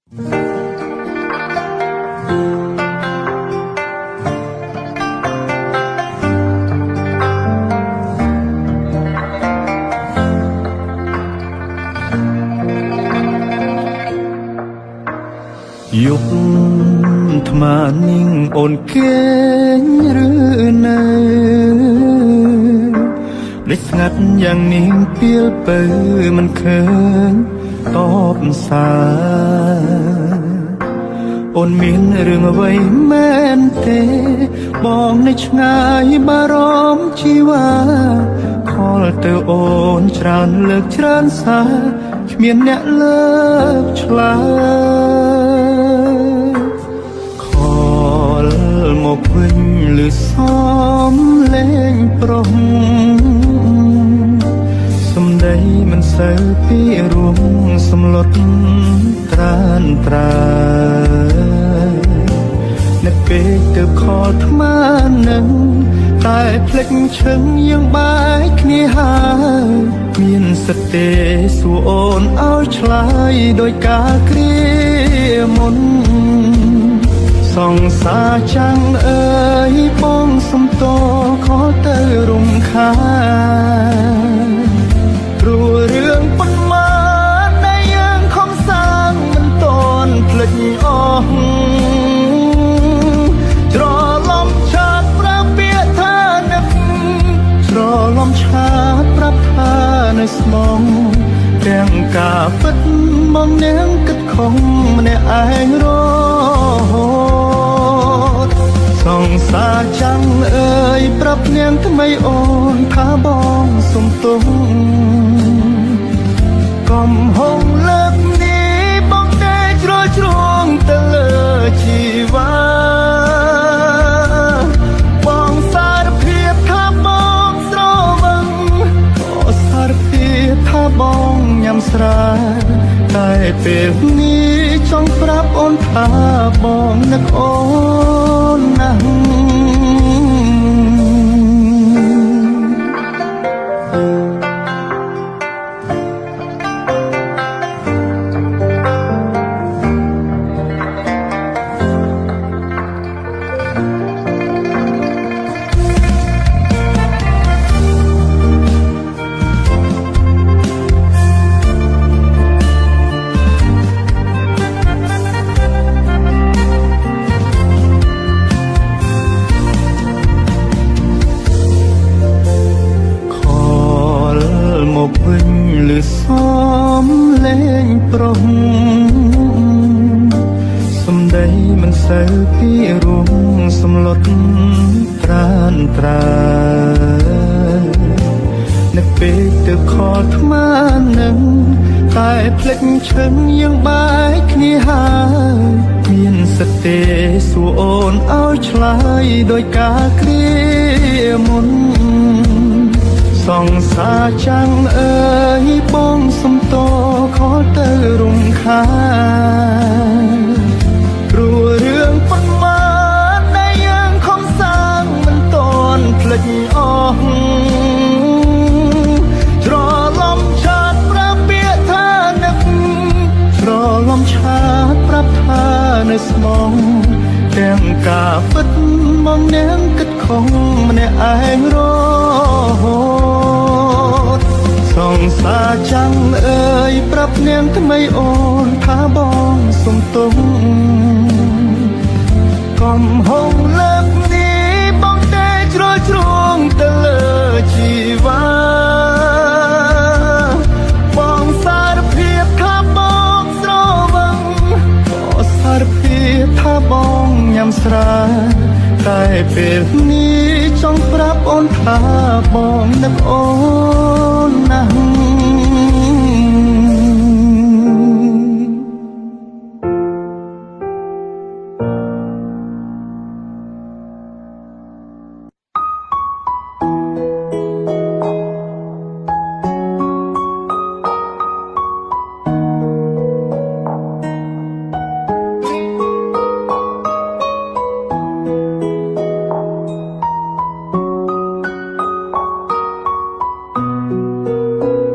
យប់ថ្មនាងអូនគេងឬនៅដេកស្ងាត់យ៉ាងនាងពីលពៅមិនឃើញតបសារអូនមានរឿងអ្វីមែនទេបងនៅឆ្ងាយបារម្ភជីវ៉ាខលទៅអូនច្រើនលើកច្រើនសារគ្មានអ្នកលើកឆ្លើយខលមកវិញឬសំលេងប្រុសសំដីមិនសូវពីរួមសំលុតត្រានត្រើនៅពេលទៅខលថ្មនឹងតែភ្លេចឈឹងយើងបែកគ្នាហើយមានសិទ្ធិទេសួរអូនឲ្យឆ្លើយដោយការគ្រាមុនសង្សារចាំងអើយបងសុំតខលទៅរំខានព្រោះរឿងប៉ុន្មានដែលយើងខំសាងមិនតន់ភ្លេចអស់ច្រឡំឆាតប្រាប់ពាក្យថានឹកច្រឡំឆាតប្រាប់ថានៅស្មងទាំងការពិតមកនាងគិតខំម្នាក់ឯងរហូតសង្សារចាំងអើយប្រាប់នាងថ្មីអូនថាបងសុំទោសកំហុសលើកនេះបងតែជ្រុលជ្រួងទៅលើជីវ៉ាបងសារភាពថាបងស្រវឹងក៏សារភាពថាបងញ៉ាំស្រាតែពេលនេះចង់ប្រាប់អូនថាបងនឹកអូនណាស់សំលេងប្រុសសំដីមិនសូវពីរួមសំលុតត្រានត្រើនៅពេលទៅខលថ្មនឹងតែភ្លេចឈឹងយើងបែកគ្នាហើយមានសិទ្ធិទេសួរអូនឲ្យឆ្លើយដោយការគ្រាមុនសង្សារចាំងអើយបងសុំតខលទៅរំខានព្រោះរឿងប៉ុន្មានដែលយើងខំសាងមិនតន់ភ្លេចអស់ច្រឡំឆាតប្រាប់ពាក្យថានឹកច្រឡំឆាតប្រាប់ថានៅស្មងទាំងការពិតមកនាងគិតខំម្នាក់ឯងរហូតសង្សារចាំងអើយប្រាប់នាងថ្មីអូនថាបងសុំទោសកំហុសលើកនេះបងតែជ្រុលជ្រួងទៅលើជីវ៉ាបងសារភាពថាបងស្រវឹងក៏សារភាពថាបងញ៉ាំស្រាតែពេលនេះចង់ប្រាប់អូនថាបងនឹកអូនណាស់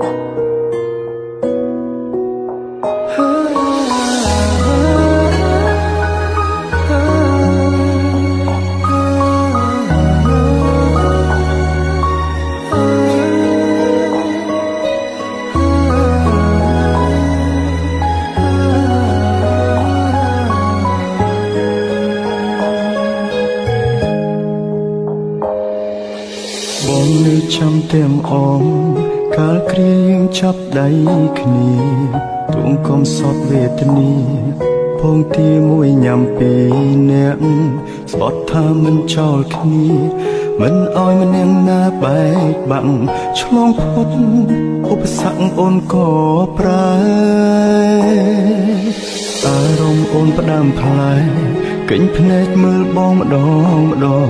Thank ទាំងអងកាលគ្រាយើងចាប់ដៃគ្នាទួងកុំសត់វេទនាពងទាមួយញ៉ាំពីរនាក់ស្បត់ថាមិនចោលគ្នាមិនឲ្យម្នាក់ណាបែកបាក់ឆ្លងផុតឧបសគ្គអូនក៏ប្រែអារម្មណ៍អូនផ្ដាំផ្លែកេញភ្នែកមើលបងម្ដងម្ដង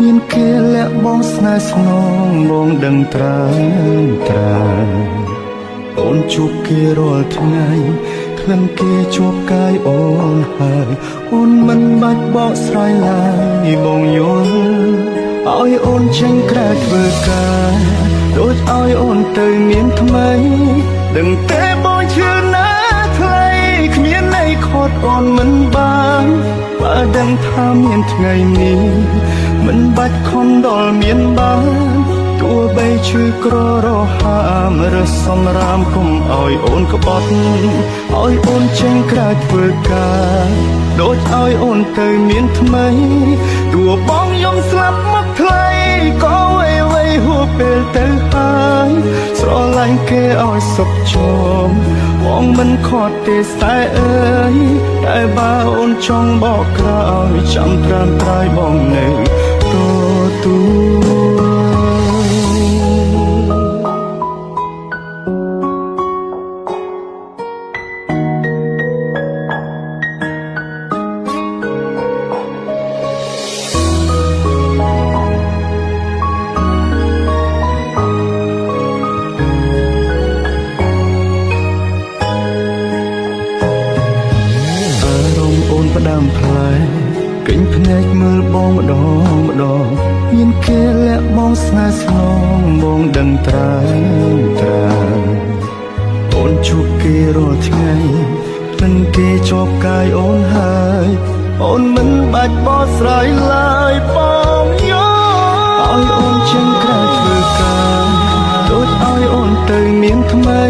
មានគេលាក់បងស្នេហ៍ស្នងបងដឹងត្រើយត្រើយអូនជួបគេរាល់ថ្ងៃក្លិនគេជួបកាយអូនហើយអូនមិនបាច់បកស្រាយឡើយបងយល់ឲ្យអូនចេញក្រៅធ្វើការដូចឲ្យអូនទៅមានថ្មីដឹងតែបងជឿណាថ្លៃគ្មានន័យខត់អូនមិនបានបើដឹងថាមានថ្ងៃនេះមិនបាច់ខំដល់មានបានទោះបីឈឺក្ររហាមឬសំរាមគុំឲ្យអូនក្បត់ឲ្យអូនចេញក្រៅធ្វើការដូចឲ្យអូនទៅមានថ្មីទោះបងយំស្លាប់មកថ្លៃក៏អ្វីៗហួពេលទៅហើយស្រឡាញ់គេឲ្យសុខជមបងមិនខត់ទេស្នេហ៍អើយតែបើអូនចង់បកក្រោយចាំត្រានត្រើយបងនៅទទួលផ្ដាំផ្លែកេញភ្នែកមើលបងម្ដងម្ដងមានគេលាក់បងស្នេហ៍ស្នងបងដឹងត្រើយត្រើយអូនជួបគេរាល់ថ្ងៃមិនគេជាប់កាយអូនហើយអូនមិនបាច់បកស្រាយឡើយបងយល់ឲ្យអូនចេញក្រៅធ្វើការដូចឲ្យអូនទៅមានថ្មី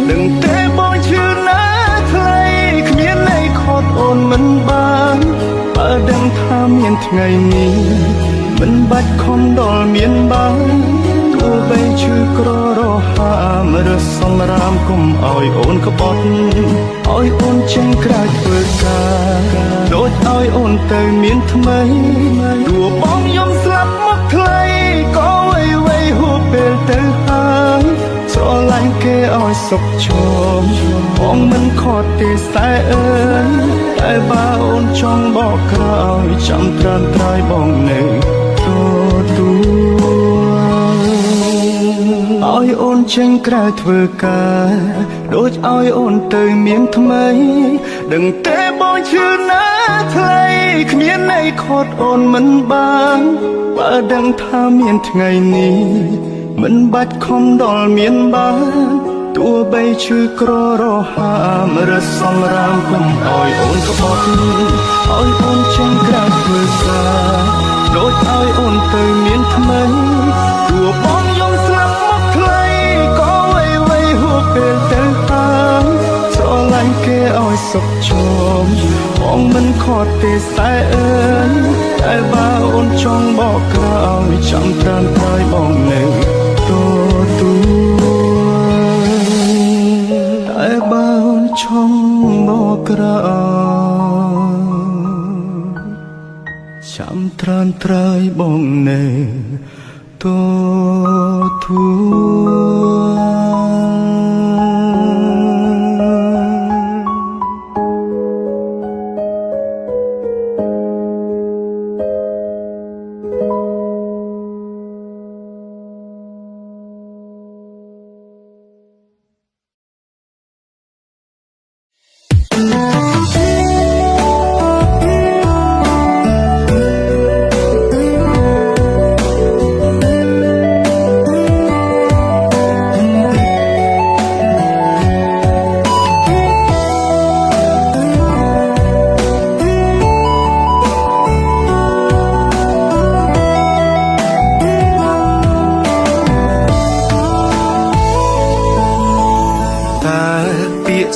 ដឹងទេបងជឿណាថ្លៃគ្មានន័យខត់អូនមិនបានបើដឹងថាមានថ្ងៃនេះមិនបាច់ខំដល់មានបានទោះបីឈឺក្ររហាមឬសំរាមគុំឲ្យអូនក្បត់ឲ្យអូនចេញក្រៅធ្វើការដូចឲ្យអូនទៅមានថ្មីទោះបងយំស្លាប់មកថ្លៃក៏អ្វីៗហួពេលទៅហើយស្រឡាញ់គេឲ្យសុខជមបងមិនខត់ទេស្នេហ៍អើយតែបើអូនចង់បកក្រោយចាំត្រានត្រើយបងនៅទទួលឲ្យអូនចេញក្រៅធ្វើការដូចឲ្យអូនទៅមានថ្មីដឹងទេបងជឿណាថ្លៃគ្មានន័យខត់អូនមិនបានបើដឹងថាមានថ្ងៃនេះមិនបាច់ខំដល់មានបានទោះបីឈឺក្ររហាមឬសំរាមគុំឲ្យអូនក្បត់ឲ្យអូនចេញក្រៅធ្វើការដូចឲ្យអូនទៅមានថ្មីទោះបងយំស្លាប់មកថ្លៃក៏អ្វីៗហួពេលទៅហើយស្រឡាញ់គេឲ្យសុខជមបងមិនខត់ទេស្នេហ៍អើយតែបើអូនចង់បកក្រោយចាំត្រានត្រើយបងនៅទទួលតែបើអូនចង់បកក្រោយចាំត្រានត្រើយបងនៅទទួល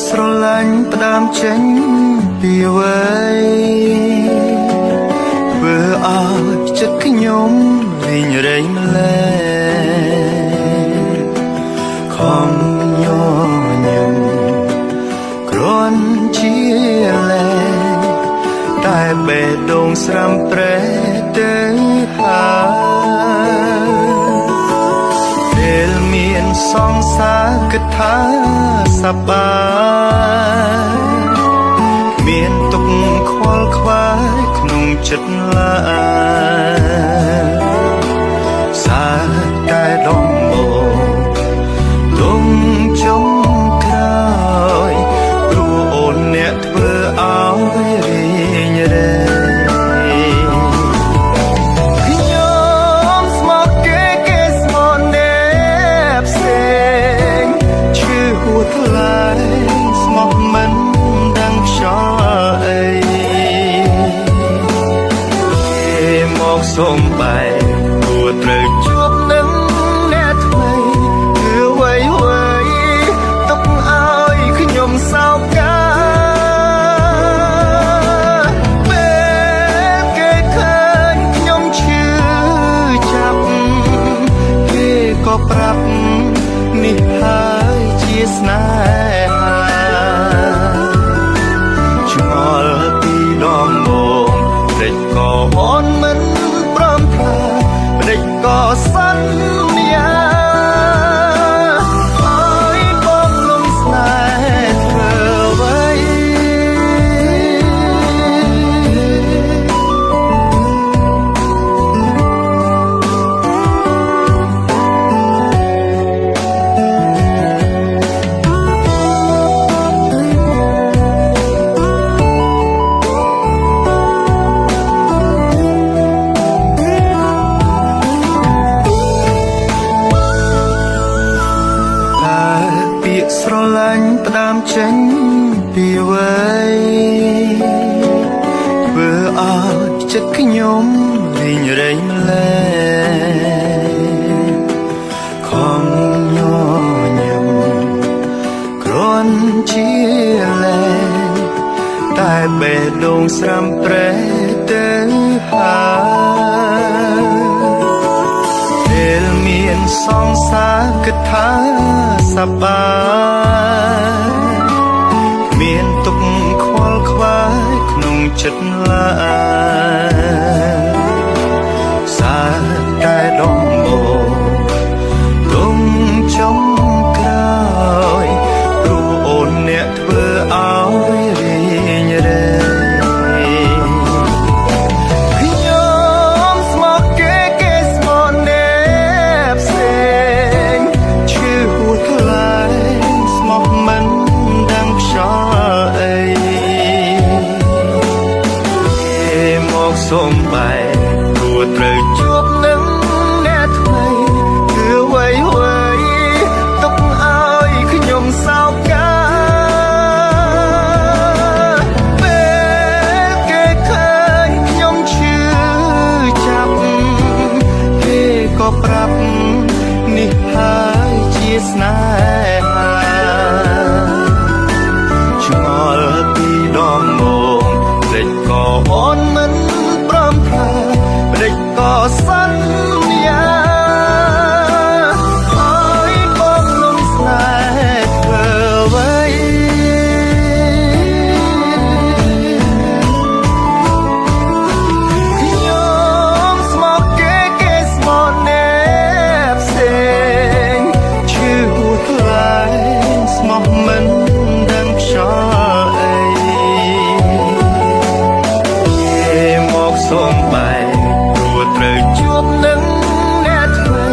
ស្រឡាញ់ផ្ដើមចេញពីអ្វីធ្វើឲ្យចិត្តខ្ញុំរីងរៃម្លេះ បេះដូងស្រាំប្រេះទៅហើយពេលមានសង្សារគិតថាសប្បាយមានទុកខ្វល់ខ្វាយក្នុងចិត្តឡើយសាតែដងមកទុំចុងក្រោយព្រោះអូនអ្នកធ្វើឲ្យរីងរែខ្ញុំស្មោះគេគេស្មោះអ្នកផ្សេងឈឺហួថ្លៃស្មោះមិនដឹងខ្យល់អីគេមកសុំបែកគួរត្រូវជួបនឹងអ្នកថ្មីគឺអ្វីអ្វីទុកឲ្យខ្ញុំសោកាពេលគេឃើញខ្ញុំឈឺចាប់គេក៏ប្រាប់នេះហើយជាស្នេហាឆ្ងល់ពីដងមកព្រិចក៏អូនមិនព្រមថាព្រិចក៏សន្យាឲ្យបងលំស្នេហ៍ធ្វើអ្វី តើពាក្យស្រឡាញ់ផ្ដើមចេញពីអ្វីធ្វើឲ្យចិត្តខ្ញុំរីងរែងម្លេះខំញញឹមគ្រាន់ជាលែតែបេះដូងស្រាំប្រេះទៅហើយពេលមានសង្សារគិតថាសប្បាយមានទុកខ្វល់ខ្វាយក្នុងចិត្តឡើយសាតែដងមកទុំចុងក្រោយព្រោះអូនអ្នកធ្វើឲ្យរីងរែខ្ញុំស្មោះគេគេស្មោះអ្នកផ្សេងឈឺហួថ្លៃស្មោះមិនដឹងខ្យល់អីគេមកសុំបែកគួរត្រូវជួបនឹងអ្នកថ្មីគឺអ្វីអ្វីទុកឲ្យខ្ញុំសោកាពេលគេឃើញខ្ញុំឈឺចាប់គេក៏ប្រាប់នេះហើយជាស្នេហាឆ្ងល់ពីដងមកព្រិចក៏អូនមិនព្រមថាព្រិចក៏សន្យាឲ្យបងលំស្នេហ៍ធ្វើអ្វីខ្ញុំស្មោះគេគេស្មោះអ្នកផ្សេងឈឺហួថ្លៃស្មោះមិនដឹងខ្យល់អីគេមកសុំបែកគួរត្រូវជួបនឹងអ្នកថ្មី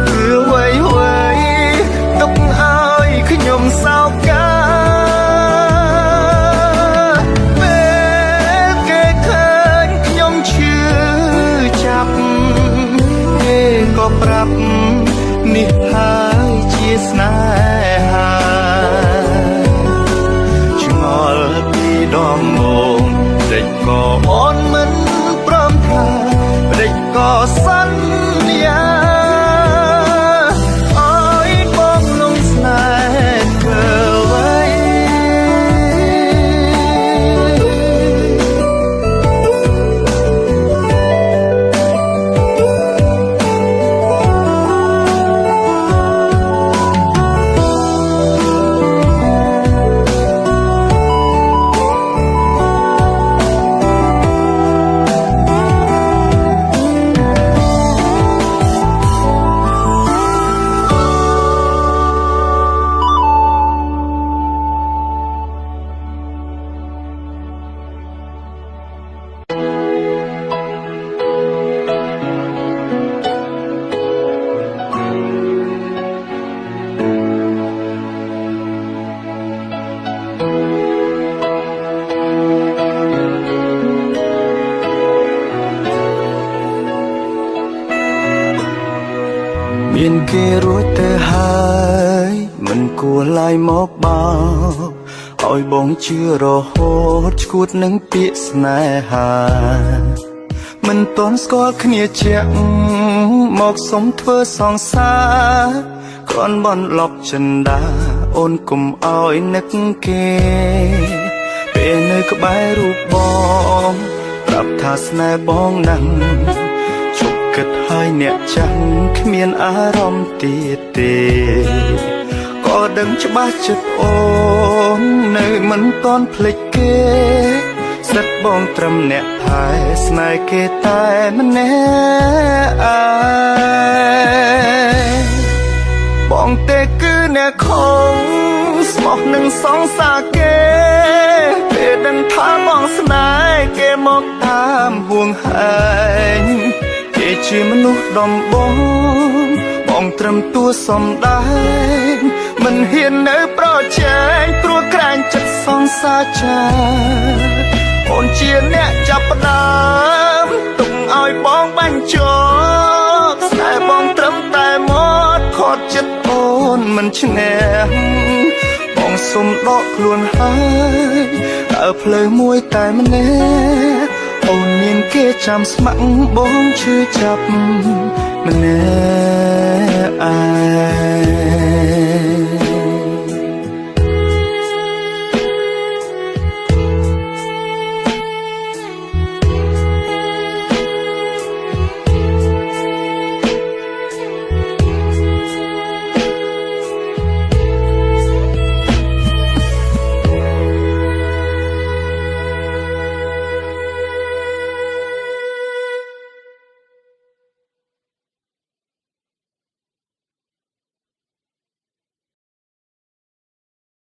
គឺអ្វីអ្វីទុកឲ្យខ្ញុំសោកាពេលគេឃើញខ្ញុំឈឺចាប់គេក៏ប្រាប់នេះហើយជាស្នេហាឆ្ងល់ពីដងមកព្រិចក៏អូនមិនព្រមថាព្រិចក៏សន្យាឲ្យបងលំស្នេហ៍ធ្វើអ្វី មានគេរួចទៅហើយមិនគួរឡើយមកបោកឲ្យបងជឿរហូតឈួតនឹងពាក្យស្នេហាមិនទាន់ស្គាល់គ្នាជាក់មកសុំធ្វើសង្សារគ្រាន់បន្លប់ចិន្តាអូនគុំឲ្យនឹកគេពេលនៅក្បែររូបបងប្រាប់ថាស្នេហ៍បងណាស់ជប់គិតហើយអ្នកចាំងគ្មានអារម្មណ៍ទៀតទេក៏ដឹងច្បាស់ចិត្តអូននៅមិនទាន់ភ្លេចគេសិតបងត្រឹមអ្នកថែស្នេហ៍គេតែម្នាក់ឯងបងទេគឺអ្នកខំស្មោះនឹងសង្សារគេពេលដឹងថាបងស្នេហ៍គេមកតាមហួងហែងគេជាមនុស្សដំបងបងត្រឹមតួសំដែងមិនហ៊ាននៅប្រជែងព្រោះក្រែងចិត្តសង្សារចាអូនជាអ្នកចាប់ផ្ដើមទុំឲ្យបងបាញ់ជាប់ស្នេហ៍បងត្រឹមតែមកខត់ចិត្តអូនមិនឈ្នះបងសុំដកខ្លួនហើយដើរផ្លូវមួយតែម្នាក់អូនមានគេចាំស្ម័គ្របងឈឺចាប់ម្នាក់ឯង។